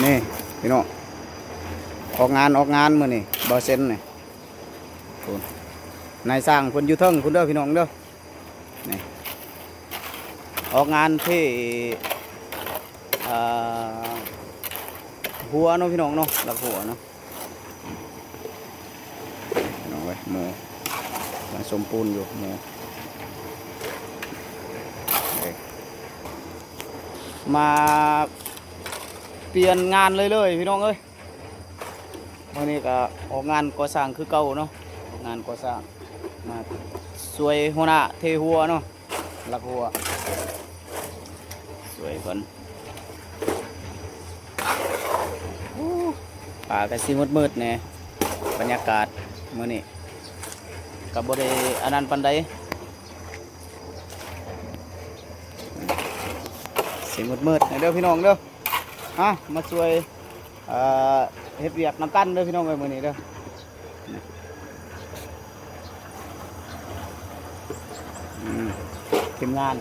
ນີ້ພີ່ນ້ອງ ອອກງານ ອອກງານມື້ນີ້ ບໍ່ເຊັນນີ້ ພຸ້ນ ນາຍຊ່າງເພິ່ນຢູ່ເທິງພຸ້ນເດີພີ່ນ້ອງເດີ. ນີ້ ອອກງານເທ ເອີ ຫົວເນາະພີ່ນ້ອງເນາະ ຫຼັກຫົວເນາະ ພີ່ນ້ອງເອີຍ. ໝູ່ ຍັງສົມປູນຢູ່ໝູ່ ເອີ ມາປ່ຽນງານເລີຍໆ ພີ່ນ້ອງເອີຍ. ມື້ນີ້ກໍອອກງານກໍ່ສ້າງຄືເກົ່າເນາະ ອອກງານກໍ່ສ້າງ ມາຊ່ວຍຫົວໜ້າເທຫົວເນາະ ຫຼັກຫົວ ຊ່ວຍເພິ່ນ. ໂອ້ ຟ້າກໍຊິມືດໆແດ່ ບັນຍາກາດມື້ນີ້ກໍບໍ່ໄດ້ອັນນັ້ນປານໃດ ຊິມືດໆແດ່ເດີພີ່ນ້ອງເດີ. ອ່ະ ມາຊ່ວຍ ເອີ ເຮັດວຽກນຳກັນເດີພີ່ນ້ອງເອີຍ ມື້ນີ້ເດີ. ອືມ ທີມງານ